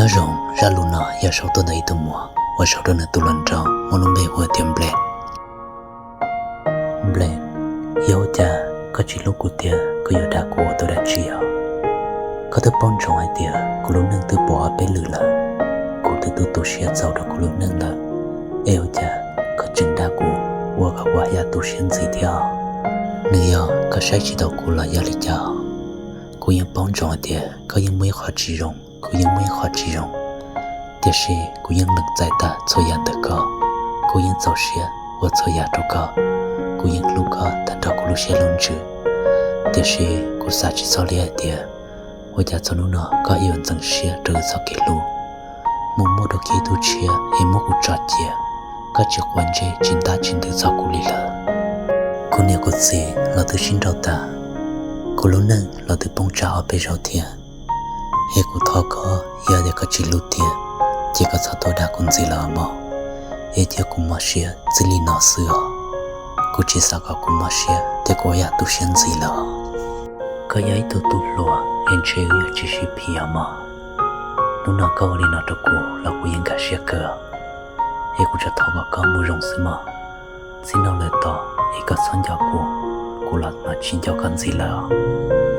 Nyob zoo, zaj lus no yog sau tuaj ntawm ib tug muam uas sau rau nws tus hluas nraug muaj lub npe hu tias Nplees. Nplees, yog ua cas koj tsis hlub kuv tiag, koj yuav dag kuv ua tus dab tsi os? Koj twb paub ntsoov hais tias kuv lub neej twb pom ob peb lwm lawm, kuv twb tu tu siab txaus rau kuv lub neej lawm, es ua cas koj tseem dag kuv ua kom kuv haj yam tu siab ntxiv thiab? Nws yog koj saib tsis taus kuv los yog li cas? Kuv yeej paub ntsoov hais tias koj yeej muaj ib qho tsis zoo, kuv yeej muaj ib qho tsis zoo, tiam sis kuv yeej lees txais tag txhua yam ntawm koj. Kuv yeej txaus siab ua txhua yam rau koj. Kuv yeej hlub koj tag nrho kuv lub siab lub ntsws. Tiam sis kuv xav tsis txog li hais tias ua cas txog hnub no koj yuav ntxeev siab rau wb txoj kev hlub, mus muaj dua kiag ib tug tshiab es muab kuv tso cia, koj tsis quav ntsej tsis ntab tsis ntws txog kuv li lawm. Kuv niam kuv txiv los twb sib nrauj tag, kuv lub neej los twb poob tsam ob peb zaug thiab. Es kuv thov koj, yog tias koj tsis hlub tiag, ces koj txhob tuaj dag kuv ntxiv lawm mog. Es cia kuv mob siab txij li no xwb os. Kuv tsis xav kom kuv mob siab thiab kuv haj yam tu siab ntxiv lawm. Koj yog ib tug tub hluas es ntshe wb yuav tsis sib phim os mog. Hnub no koj ua li no rau kuv los kuv yeej nkag siab kawg, es kuv tsuas thov kom koj mus zoo xwb mog. Txij no lawm tod es koj txhob nco kuv, kuv los tsis nco koj ntxiv lawm os.